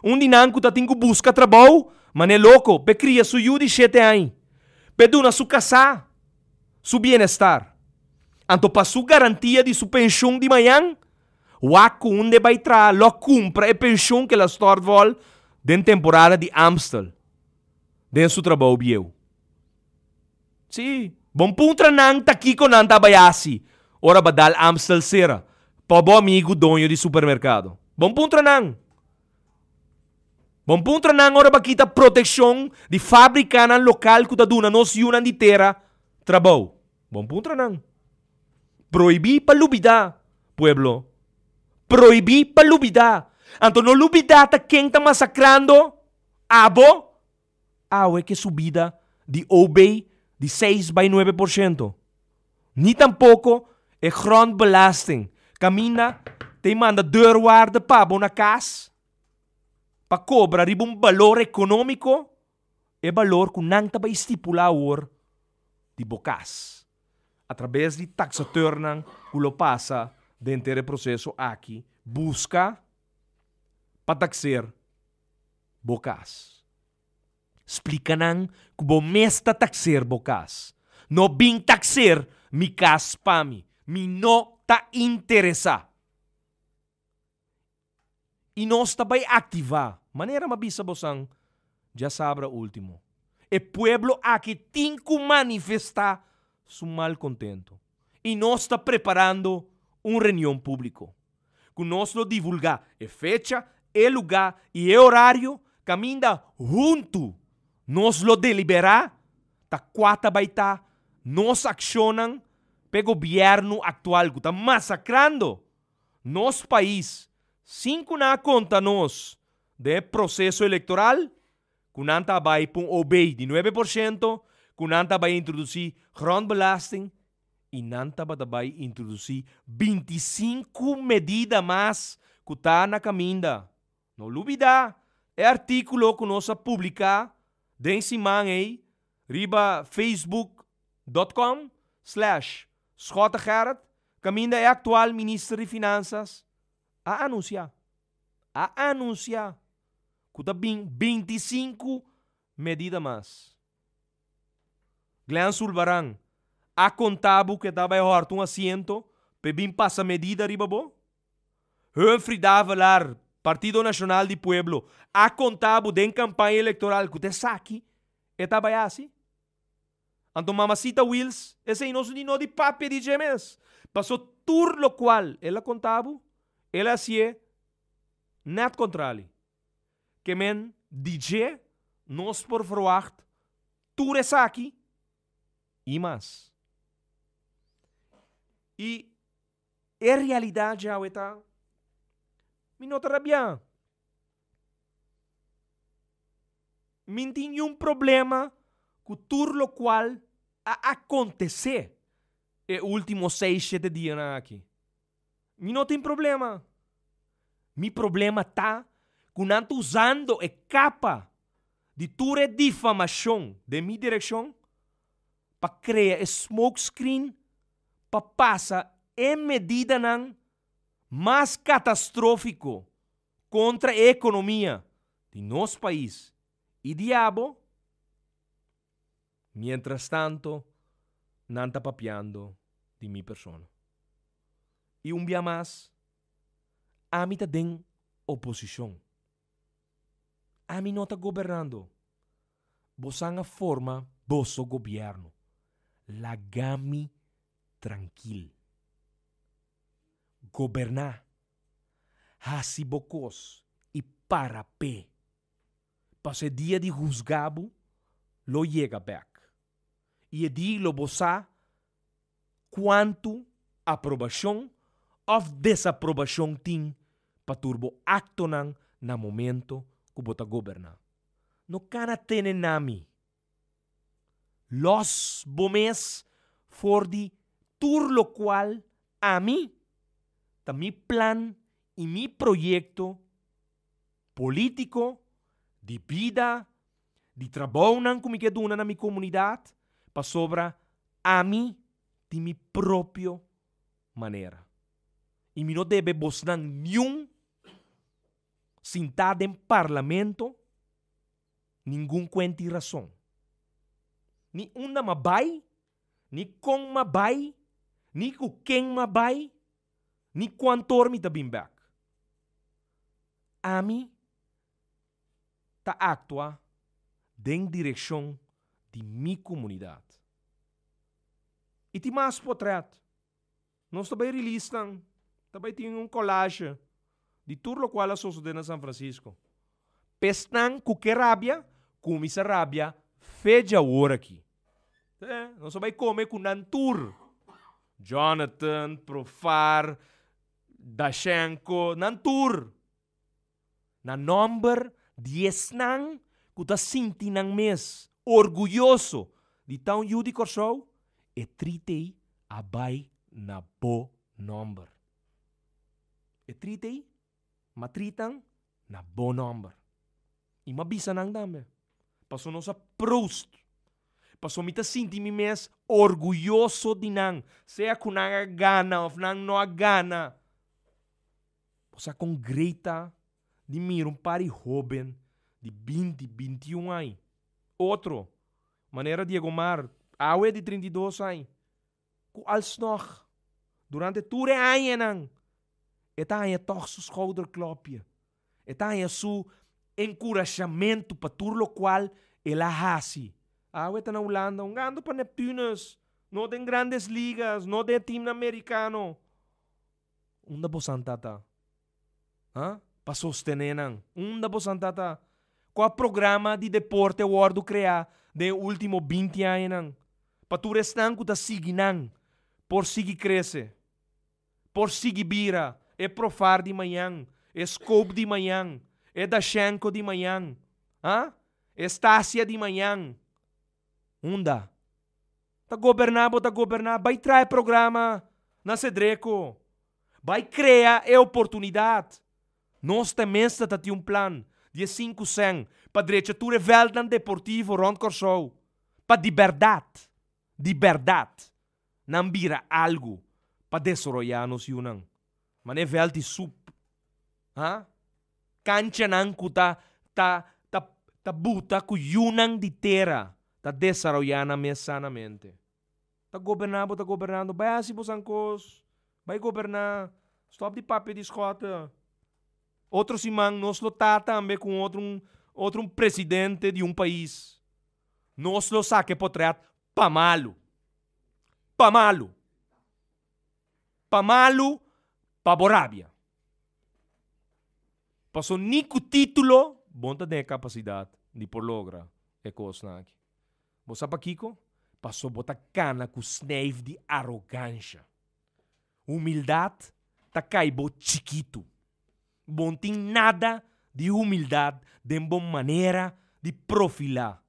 Un di nan ku ta tin ku buska trabou manera loko p'e kria su yu di shete aña, p'e duna su kasá su bienestar. Anto pa su garantia di su penshun di mañan, Wak ku unda e bai traha lo kumpra e penshun ku el a stòrt vòl den temporada di Amstel den su trabou bieu. Sí, bon puntra nan ta kiko nan ta bai hasi ora ba dal Amstel sera pa bo amigu doño di supermerkado. Bon puntra nan. Bon puntra nan ora ba kita protekshon di fabrikanan lokal ku ta duna nos yunan di tera trabou. Bon puntra nan. Prohibí pa lubidá, pueblo. Prohibí pa lubidá. Anto no lubidá ta ken ta masakrando abo awe ke subida di OB di seis bai nuebe por shento. Ni tampoko e grondbelasting kaminda ta e manda deurwaarde pa bo na kas pa kobra riba un balor ekonómiko e balor ku nan ta bai stipulá awor di bo kas atrabes di taksateurnan ku lo pasa denter e proseso aki buska pa takser bo kas. Splika nan ku bo mes ta takser bo kas. No bin takser mi kas pa mi. Mi no ta interesá. I nos ta bai aktivá, manera m'a bisa bosan djasabra último. E pueblo aki tin ku manifestá su malkontento. I nos ta preparando un reunion públiko, ku nos lo divulgá e fecha, e lugá i e orario kaminda huntu nos lo deliberá ta kua ta bai ta nos akshonnan p'e gobièrnu aktual ku ta masakrando nos pais sin ku nan a konta nos den e proseso elektoral ku nan ta bai pun OB di 9%, ku nan ta bai introdusí grondbelasting i nan tabata bai introdusí 25 medida mas ku ta na kaminda. No lubidá e artíkulo ku nos a publiká den siman ei riba facebook dot com slash Schottegerrit kaminda e aktual minister di Finansas a anunsiá a anunsiá ku ta bin 25 medida mas. Glenn Sulvaran a konta bo ku e ta bai hòrta un asiento pa e bin pasa medida riba bo? Humphrey Davelaar, Partido Nashonal di Pueblo, a konta bo den kampaña elektoral ku ta esaki e ta bai hasi? Anto Mamacita Wiels, esei nos no di no di papia di dje mes. Paso tur lokual el a konta bo, el a hasié nèt kontrali. Ke men di dje nos por verwagt tur esaki i mas. I e realidat djawe ta, mi no ta rabiá. Mi tin niun problema ku tur lokual a akontesé e último seis, shete dianan aki. Mi no tin problema. Mi problema ta ku nan ta usando e kapa di tur e difamashon den mi direkshon pa krea e smoke screen pa pasa e medidanan mas katastrófiko kontra e ekonomia di nos pais i di abo, mientrastanto nan ta papiando di mi persona. I un bia mas, ami ta den oposishon. Ami no ta gobernando. Bosan a forma boso gobièrnu. Laga mi trankil. Goberná, hasi bo kos i para p'e. Pasobra e dia di husgá bo lo yega bèk, i e di lo bo sa kuantu aprobashon òf desaprobashon tin pa tur bo aktonan na momento ku bo ta goberná. No kana tene na mi. Lòs bo mes for di tur lokual ami ta mi plan i mi proyekto polítiko, di bida, di trabounan ku mi ke duna na mi komunidat, pasobra ami tin mi propio manera. I mi no debe bosnan niun sintá den parlamento ningun kuenta i rason. Ni unda m'a bai, ni kon m'a bai, ni ku ken m'a bai. Ni kuantor mi ta bin bèk. Ami ta aktua den direkshon di mi komunidat. I tin mas potrèt. Nos ta bai release nan. Ta bai tin un collage di tur lokual a sosodé na San Francisco. P'esnan ku ke rabia, kuminsá rabia fe djawor aki. Nos a bai kome ku nan tur. Jonathan, Profar, Dashenko, nan tur. Na nòmber di esnan ku ta sinti nan mes orguyoso di ta un yu di Kòrsou, e tritei a bai na bo nòmber. E tritei, ma tritan na bo nòmber. I m'a bisa nan tambe, pasobra nos a proost, pasobra mi ta sinti mi mes orguyoso di nan, sea ku nan a gana òf nan no a gana. Bo sa kon great ta di mira un par di hóben di binti, bintiun aña, otro, manera Diego Mar, awe di 32 aña, ku alsnog durante tur e añanan e ta haña tòg su schouderklopje, e ta haña su enkurashamentu pa tur lokual el a hasi. Awe ta na Hulanda hungando pa Neptunus, no den Grandes Ligas, no den e teamnan merikano. Unda bosan ta ta? Ha? Pa sostené nan. Unda bosan ta ta? Kua programa di deporte a wòrdu kreá den e último binti añanan pa tur esnan ku ta sigui nan por sigui krese, por sigui bira e Profar di mañan, e Scope di mañan, e Dashenko di mañan, ha? E Stasia di mañan? Unda? Ta goberná bo ta goberná, bai traha e programa na Sedreko. Bai krea e oportunidat. Nos ta mester ta tin un plan di e sinku sèn pa drecha tur e vèldnan deportivo rònt Kòrsou pa di bèrdat, di bèrdat nan bira algu pa desaroyá nos yunan. Manera vèlt di sup, ha? Kanchanan ku ta ta ta ta buta ku yunan di tera ta desaroyá nan mes sanamente. Ta goberná bo ta gobernando, bai hasi bosan kos, bai goberná, stòp di papia di skòte. Otro siman nos lo ta tambe ku un otro un otro un presidente di un pais. Nos lo saka e potrèt pa malu. Pa malu. Pa malu, pa bo rabia. Paso ni ku título bo no ta den e kapasidat di por logra e kosnan aki. Bo sa pakiko? Paso bo ta kana ku snijf di arogansha. Humildat ta kai bo chikitu. Bo no tin nada di humildat den bo manera di profilá.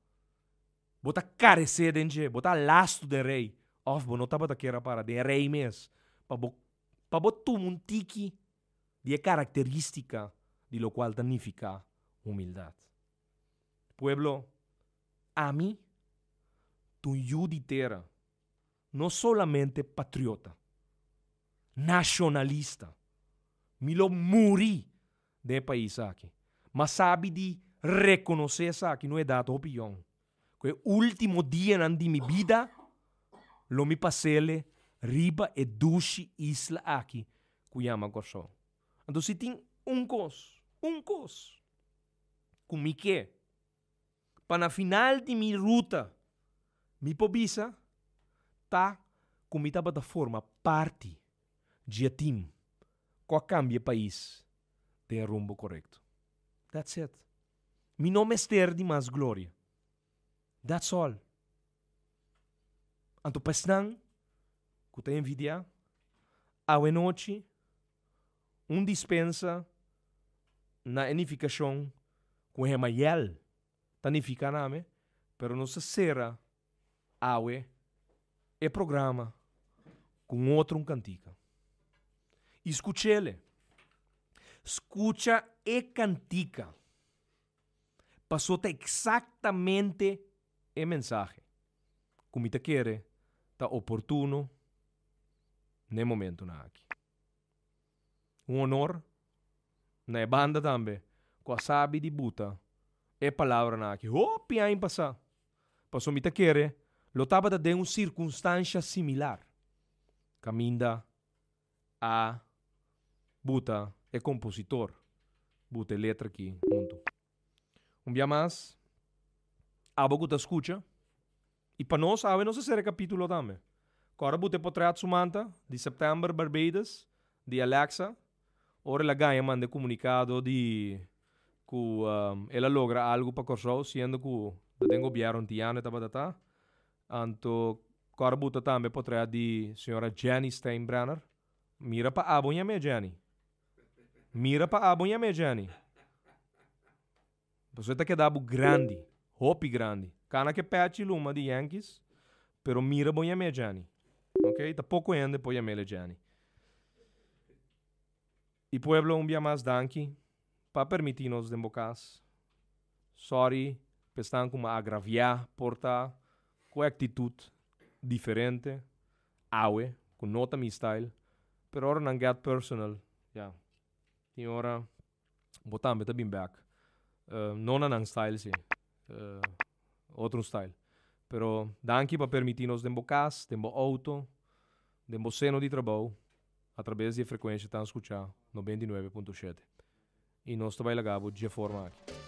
Bo ta karesé den dje, bo ta lastu den rei, òf bo no tabata kier a para den e rei mes pa bo pa bo tuma un tiki di e karakterístika di lokual ta nifiká humildat. Pueblo, ami ta un yu di tera, no solamente patriota, nashonalista. Mi lo muri den e pais aki. Ma sabi di rekonosé esaki no edat hopi yòn, ku e último dianan di mi bida lo mi pas'ele riba e dushi isla aki ku yama Kòrsou. Anto si tin un kos, un kos ku mi ke pa na final di mi ruta mi por bisa ta ku mi tabata forma parti dje team ku a kambia e pais den e rumbo korekto. That's it. Mi no mester di mas gloria. That's all. Anto pa esnan ku ta envidiá, awenochi un dispensa na e nifikashon ku Hemayel ta nifiká na mi, pero nos ta sera awe e programa ku un otro un kantika. I skuch'ele. Skucha e kantika. Paso ta eksaktamente e mensahe ku mi ta kere ta oportuno n'e momentunan aki. Un honor na e banda tambe ku a sabi di buta e palabranan aki hopi aña pasá, pasobra mi ta kere lo tabata den un sirkunstansha similar kaminda a. buta e kompositor buta e letra aki huntu. Un bia mas, abo ku ta skucha, i pa nos awe nos a sera e kapítulo tambe. Kòrda buta e potrèt Sumanta di September Barbados di Alexa ora el a gaña manda e komunikado di ku el a logra algu pa Kòrsou siendo ku ta den gobièrnu antiano e tabata ta. Anto kòrda buta tambe e potrèt di señora Jenny Steinbrenner. Mira pa abo ñam'é Jenny. Mira pa abo ñam'é Jenny. Pasobra e ta keda bo grandi, hopi grandi. Kana ke pechi luma di Yankees, pero mira bo ñam'é Jenny. Ok, ta poko hende por yam'el Jenny. I pueblo un bia mas danki pa permití nos den bo kas. Sorry pa esnan ku mi a agraviá por ta ku e aktitut diferente awe ku no ta mi style, pero ora nan get personal, ya, tin ora bo tambe ta bin bek. No na nan style si, otro style. Pero danki pa permití nos den bo kas, den bo outo, den bo seno di trabou, atrabes di e frekuensha tan skuchá 99.7. I nos ta bai laga bo dje forma aki.